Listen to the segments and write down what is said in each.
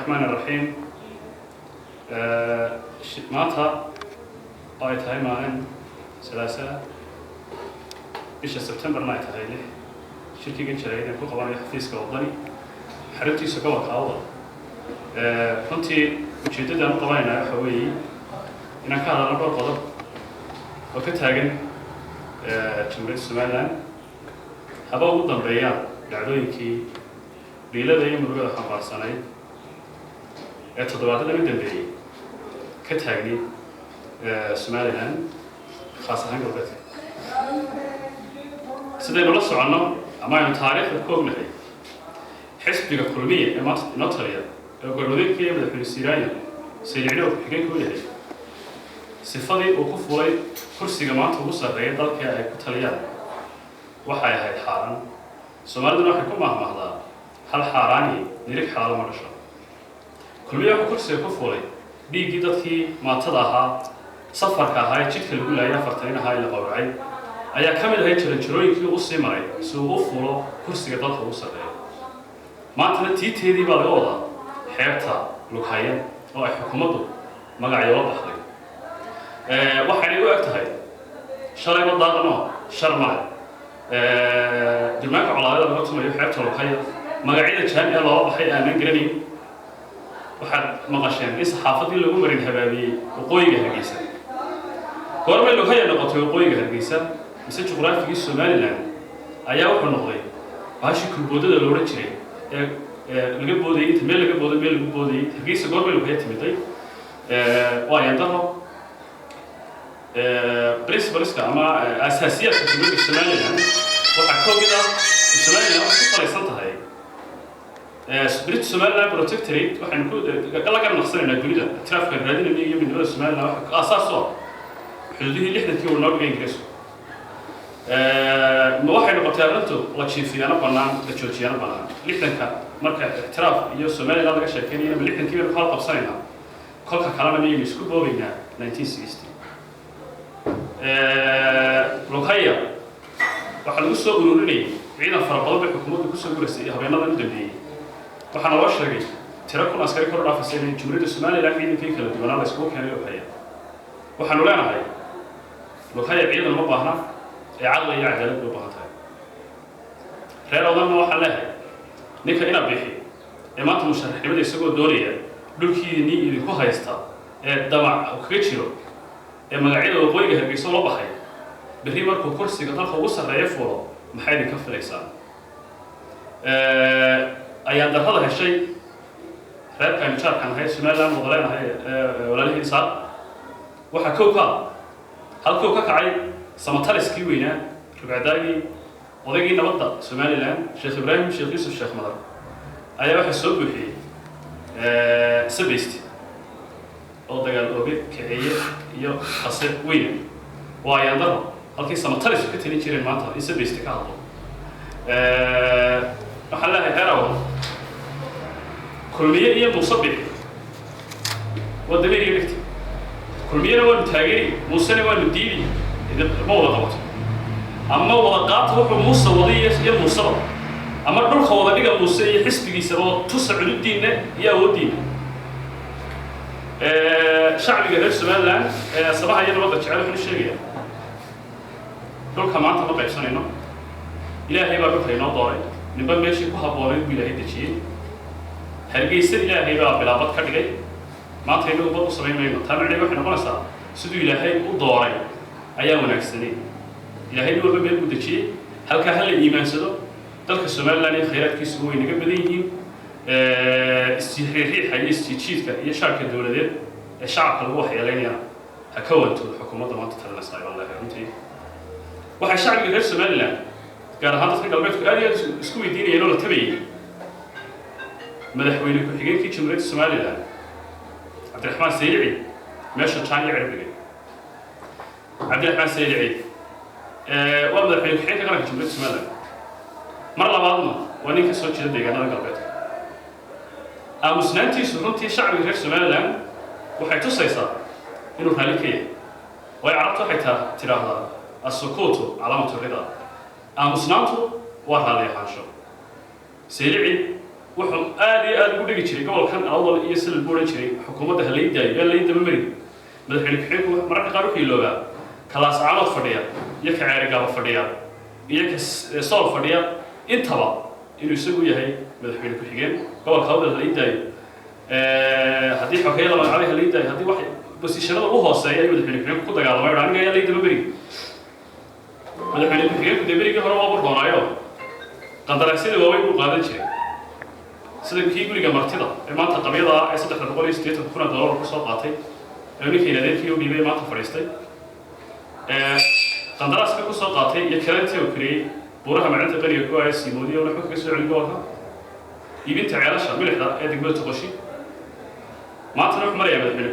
الرحمن الرحيم. Maanta oo ay tahay maalin Salaasa, bisha Sebtembarna ay tahay 6, shirkigan jaraa'id aan ku qabanayo xafiiska Waddani, xaruntiisa gobolka Awdal, runtii ujeeddadaan u qabanaynaa waxa weeye inaan ka hadalno dhowr qodob oo ka taagan Jamhuuriyadda Somaliland, haba ugu dambeeyaan dhacdooyinkii dhiilada iyo murugada xambaarsanayd ee toddobaadadan u dambeeyey ka taagnay Somaliland, khaas ahaan galbeedka. Sidaynu la soconno ama aynu taariikhda ku ognahay, xisbiga Kulmiya ee maanta inoo taliya ee gormadeenka iyo madaxweyne Siiraanya Saylicina uu ku-xigeenka u yahay, sifadii uu ku fulay kursiga maanta ugu sarreeya dalka ay ku taliyaan waxay ahayd xaaraan. Soomaaliduna waxay ku mahmahdaa: "Hal xaaraani nirig xalaalo ma dhasho." Kulmiya wuxuu kursiga ku fuulay dhiiggii dadkii maatada ahaa, safarka ahaa ee jidka lagu laayay, 40 nin ahaa ee la qowracay ayaa ka mid ahayd jaranjarooyinkii u sii maray si uu u fuulo kursiga dalka ugu sarreeya. Maantana tiiteedii baa laga wadaa xeebta Lughaya oo ay xukuumaddu magacyo la baxday. Waxaynay u eg tahay shalayba daaqno shar male durmaanka colaadada laga tumayo xeebta Lughaya, magacyada jaamica loola baxay aanan garanayn. Waxaad maqasheen in saxaafadii lagu marin habaabiyey waqooyiga Hargeysa. Goormay Lughaya noqotay waqooyiga Hargeysa? Mise juqraafigii Somaliland ayaa wuxuu noqday baashii kulboodada la odhan jiray ee laga boodayay, inta meel laga boodo meel lagu boodayay? Hargeysa goormay Lughaya timiday? Waa yandaro. Principleska ama asaasiyaadka Jamhuuriyadda Somaliland waxaa ka mid ah, Somaliland waxay ku salaysan tahay British Somaliland Protectorate. Waxaynu ku la garnaqsanaynaa dunida ictiraafka raadinayna iyo midnimada Somaliland waxa aasaas u ah xuduudihii 60-kii uu noo dhigay Ingiriisku. Ma waxay noqotay arrintu la jiifiyana bannaan, la joojiyana bannaan? 60-ka marka ictiraaf iyo Somaliland laga sheekeynayana, ma 60-kii baynu ku halqabsanaynaa? Kolka kalena miyaynu isku boobaynaa 1960? Lughaya waxaa lagu soo ururinayay ciidan fara badan bay xukuumaddu kusoo guraysay iyo habeenadan u dambeeyey. Waxaana loo sheegay tiro 1000 askari kor u dhaafaysa inay Jamhuuriyadda Somaliland ciidankii kala duwanaa la iskugu keenay Lughaya. Waxaanu leenahay, Lughaya ciidan ma baahna ee caqli iyo cadaalad bay u baahan tahay. Reer Odanna waxaan leeyahay, ninka ina bixi ee maanta musharaxnimada isagoo doonaya dhulkiinii idinku haysta ee damac kaga jiro ee magacyada waqooyiga Hargeysa la baxay, berri markuu kursiga dalka ugu sarreeya fuulo, maxay idinka filaysaa? Ayaan darrada heshay reerkaynu jaarkan ahay, Somaliland wada leenahay, walaalihii Isaaq, waxaa kow ka ah halkuu ka kacay samataliskii weynaa, rugcadaagii, odaygii nabadda Somaliland, Sheekh Ibraahim Sheekh Yuusuf Sheekh Madar, ayaa waxaa soo buuxiyey sabayst oo dagaal ooge kaceeye iyo qase weyna. Waa ayaan daro halkii samatalisku ka talin jireen maanta in sabayste ka hadlo. Waxaan leeyahay reer Awdal, Kulmiye iyo Muusabix waa dameer iyo dhigta. Kulmiyena waanu taageeri, Muusena waanu diidi, ma wada qabato. Ama wada qaata wuxuu Muuse waday iyo Muuseba, ama dhulka wada dhiga Muuse iyo xisbigiisaba oo tusa cududiinna iyo awooddiinna. Shacbiga reer Somaliland ee sabaha iyo nabadda jecel waxaan u sheegayaa, dhulka maanta ma qaybsanayno. Ilaahay baa dhulka inoo dooray, ninba meeshii ku habboonayd buu Ilaahay dejiyey. Hargeysa Ilaahay baa bilaabad ka dhigay. Maanta inagu bad u samayn mayno. Taa macnaheedu waxay noqonaysaa siduu Ilaahay u dooray ayaa wanaagsanay. Ilaahay nin walba meel buu dejiyey, halkaa ha la iimaansado. Dalka Somaliland iyo khayraadkiisu way naga badan yihiin. Isriixriixa iyo isjiidjiidka iyo shaarka dowladeed ee shacabka lagu waxyeelaynayana ha ka wantoodo xukuumadda maanta talinaysa. Wallahi runtii waxay shacbiga reer Somaliland, gaar ahaan dadka galbeedku, aad iyo aad isku weydiinayeen oo la tabayay madaxweyne ku-xigeenkii Jamhuuriyadda Somaliland Cabdiraxmaan Saylici meesha jaan iyo cirib dhigay. Cabdiraxmaan Saylici waa madaxweyne ku-xigeenka qaranka Jamhuuriyadda Somaliland, mar labaadna waa nin ka soo jeeda deegaanada galbeedka. Aamusnaantiisu runtii shacbiga reer Somaliland waxay tusaysaa inuu raalli ka yahay, waayo Carabtu waxay tidhaahdaa: "السكوت علامة الرضا." Aamusnaantu waa raalli ahaansho. Saylici Wuxuu aad iyo aada ugu dhegi jiray gobolkan Awdal iyo sida lagu odhan jiray xukuumadda ha lay daayo, yaa lay daba marin. Madaxweyne ku-xigeenku mararka qaar wuxuu iloobaa kalaas caanood fadhiya iyo ka Ceerigaaba fadhiya iyo ka Sool fadhiya intaba inuu isagu yahay madaxweyne ku-xigeen. Gobolka Awdal ha lay daayo, haddii xogeeye la magacaabay ha lay daayo, haddii wax positionada ugu hooseeya ayuu madaxweyne ku-xigeenku ku dagaalamay, aniga ayaa lay daba mari. Madaxweyne ku-xigeenku dee berigii hore waa burdoonaayo, qandaraasyada waaweyn buu qaadan jiray, sida kii guriga martida ee maanta qabyada ah ee 380,000 dollar kusoo qaatay ee ninkii adeerkii u dhiibay, maanta fadhiistay, qandaraaska kusoo qaatay iyo kalantii uu kariyey buuraha macinta qaniga ku aya Siimoodiya una xog kaga soo celin gobolka, iibinta ceelasha milixda ee degmada Toqoshi. Maantana wuxuu marayaa madaxweyne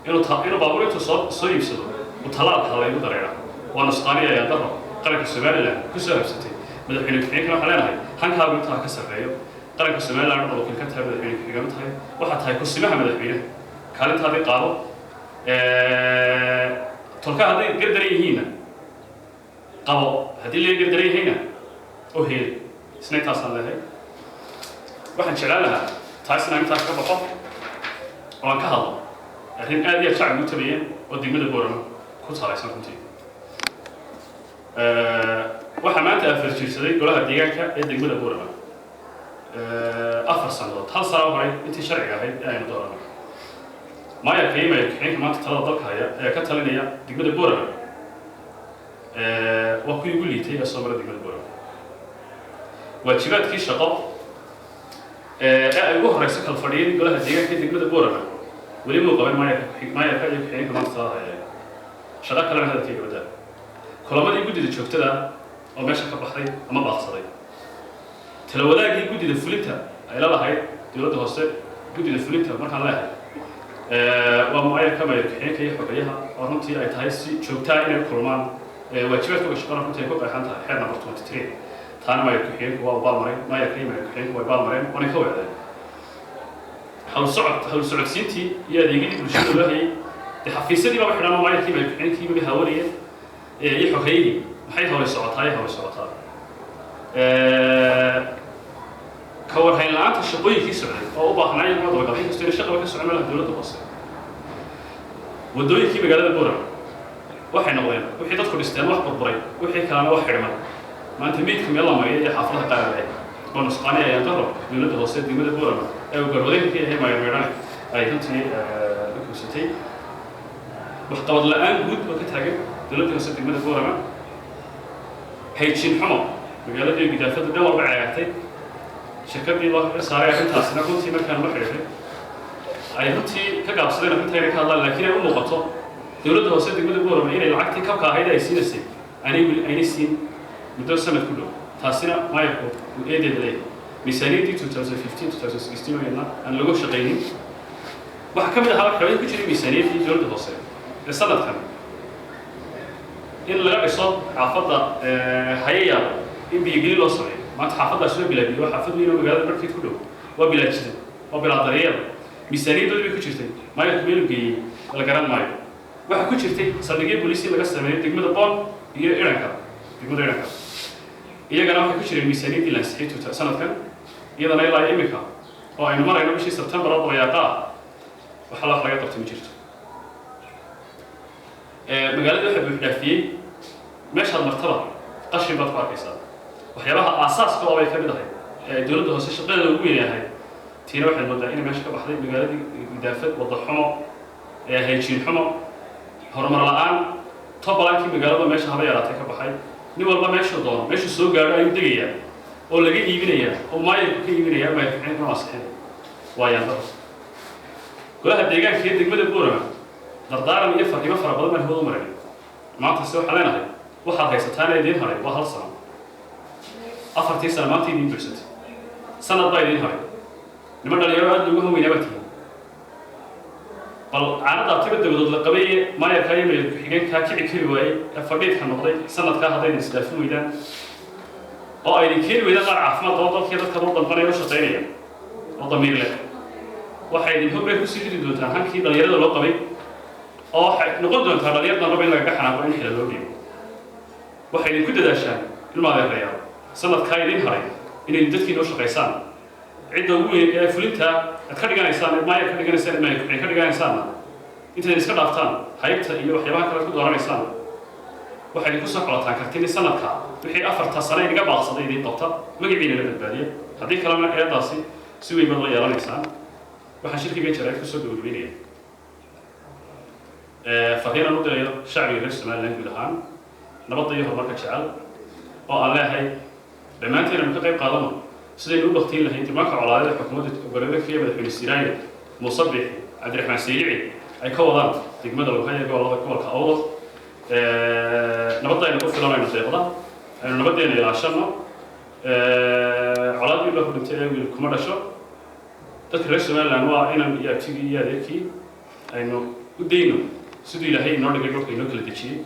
ku-xigeenku inuu baabuur intuu soo iibsado uu talaalka laygu dareera. Waa nusqaaniya ayaa daro qaranka Somaliland ku soo habsatay. Madaxweyne ku-xigeenkana waxaan leenahay, hankaagu intaa ka sarreeyo. Qaranka Somaliland oo wakiil ka tahay, madaxweyne ku-xigeen tahay, waxaa tahay kusimaha madaxweynaha, kaalintaadii qaado. Tolka hadday gardaran yihiinna qabo, haddii laga gardaran yahayna oo heeli. Isna intaasaan leehay. Waxaan jeclaan lahaa taas inaan intaas ka baxo oo aan ka hadlo arrin aad iyo aad shacbigu u tabayeen oo degmada Boorama ku salaysan. Runtii waxaa maanta 4 jiirsaday golaha deegaanka ee degmada Boorama 4 sannadood, hal sano horay intii sharciga ahayd ee aynu doorano. Maayarka iyo maayar ku-xigeenka maanta talada dalka haya ee ka talinaya degmada Boorama waa kuwii ugu liitay ee soo mara degmada Boorama. Waajibaadkii shaqo ee ay ugu horeyso kala fadhiyeen golaha deegaanka ee degmada Boorama weli muu qaban maayarka iyo ku-xigeenka maanta talada haya. Shaqo kalena hadalkayga badaa, kulamadii guddida joogtada oo meesha ka baxday ama baaqsaday, tala wadaagii guddida fulinta ay la lahayd dowladda hoose. Guddida fulinta markaan leehay waa maayarka, maayar ku-xigeenka iyo xogayaha, oo runtii ay tahay si joogtaa inay kulmaan, waajibaadkooga shaqana runtii ay ku qeexan tahay xeer number 23. Taana maayar ku-xigeenku waa u baalmaray, maayarka iyo maayar ku-xigeenku way baalmareen, waanay ka weecdeen. Hawl socodsiintii iyo adeegyadii bulshada loo hayay dee xafiisyadii baaba xidhan oo maayarkii, maayar ku-xigeenkii baba haawanayeen iyo xogayihii. Maxay hawlay socotaa iyo hawlay socotaa? Ka warhayn la-aanta shaqooyinkii socday oo u baahnaa iyaguna dabagal, inkastoo ina shaqaba ka socon meelaha dowladda hoose. Waddooyinkii magaalada Boorama waxay noqdeen wixii dadku dhisteen wax burburay, wixii kalena wax xidhmay. Maanta meydka meel la mariya iyo xaafadaha qaar leh oo nusqaani ayaan daro dowladda hoose degmada Boorama ee uu garwadeenka ka yahay maayar Meydhane ay runtii u kuusatay. Waxqabad la-aan guud oo ka taagan dowladda hoose degmada Boorama, hayjin xumo magaaladii, gidaafadda dhan walba ceegaagtay. Shirkadii loo xil saaray arrintaasina runtii markaan la xidhiidhay ay runtii ka gaabsadeen arrinta inay ka hadlaan, laakiin ay u muuqato dowladda hoose degmada Boorama inay lacagtii kabka ahayd ay siinaysay aanay weli aynay siin muddo sanad ku dhow. Taasina maayarku uu eedeeda leeyahay. Miisaaniyaddii 2015 2016 oo iyadna aan lagu shaqaynin, waxaa ka mid ahaa waxyaabihii ku jiray miisaaniyaddii dowladda hoose ee sanadkan in laga dhiso xaafadda Hayayaaba in biyogelin loo sameeyo. Maanta xaafaddaasi waa bilaa biyo, waa xaafad weyn oo magaalada barkeed ku dhow, waa bilaa jidad, waa bilaa daryeel. Miisaaniyaddoodii bay ku jirtay, maayarku meelu geeyey la garan maayo. Waxaa ku jirtay saldhigyo booliis in laga sameeyo degmada Boon iyo Iranka, degmada Iranka iyagana waxay ku jireen miisaaniyaddii la ansixiyey sanadkan. Iyadana ilaa iyo imika oo aynu marayno bishii Sebtembar oo dabayaaqa ah, waxa la wax laga qabtay ma jirto. Magaalada waxaa buuxdhaafiyey, meeshaad martaba qashin baad ku arkaysaa. Waxyaabaha aasaaska oo bay ka mid ahay ee dowladda hoose shaqadeeda ugu weyn ahay, tiina waxaad moodaa inay meesha ka baxday. Magaaladii gidaafad, wadda xumo, hayjiin xumo, horumar la-aan, tobolankii magaalada meesha haba yaraatay ka baxay. Nin walba meeshuu doono, meeshuu soo gaadho ayuu degayaa oo laga iibinayaa oo maayarku ka iibinayaa, maayar ku-xigeenkuna waa saxin. Waa yaandaro. Golaha deegaanka iyo degmada Boorama dardaaran iyo farriimo fara badan baan hawada u marinay. Maanta se waxaan leenahay, waxaad haysataana idiin haray waa hal sano. 4-tii sano maanta idiin buuxsatay, sanad baa idiin haray. Niman dhalinyaro aad loogu hanweynaa baa tihiin. Bal caanada tiba dabadood la qabaye maayarkaa iyo maayar ku-xigeenkaa kici kari waayey ee fadhiidka noqday, sanadkaa haddaydan isdhaafin weydaan oo aydin keeni weydaan qaar caafimaad qabo, dalkii dadka loo dambanaya oo shaqaynaya oo damiir leh, waxay idin hog bay kusii ridi doontaan hankii dhalinyarada loo qabay, oo waxay noqon doontaa dhalinyar danraba in lagaga xanaaqo in xila loo dhiibo. Waxay idinku dadaashaan, ilma adeerayaal, sanadkaa idin haray inay dadkiina u shaqaysaan. Cidda ugu weyn ee fulinta aad ka dhiganaysaan, maayar ka dhiganaysaan, maayar ka dhiganaysaanna, intayd iska dhaaftaan haybta iyo waxyaabaha kale ku dooranaysaan, waxay idinku soo xolataan kartini sanadka wixii 4ta sane inaga baaqsaday idiin qabta, magaciina la badbaadiya. Haddii kalena eedaasi si weyn baad la yeelanaysaan. Waxaan shirkiga jaraa'id kusoo gabagabeynaya fariinaan u dirayo shacbiga reer Somaliland guud ahaan, nabadda iyo horumarka jecel, oo aan leeyahay dhammaanteen aynu ka qayb qaadano sidaynu u baktiin lahayn tilmaanka colaadeed ee xukuumadda goboleedka iyo madaxweyne Siiraanya, Muuse Biixi, Cabdiraxmaan Saylici ay ka wadaan degmada Lughaya, gobolada gobolka Awdal. Nabadda aynu ku filanayno deeqda, aynu nabaddeena ilaashano. Colaad wiil baa ku dhintay ee wiil kuma dhasho. Dadka reer Somaliland waa inan iyo abtigii iyo adeerkii. Aynu u dayno siduu Ilaahay inoo dhigay, dhulka inoo kala dejiyey.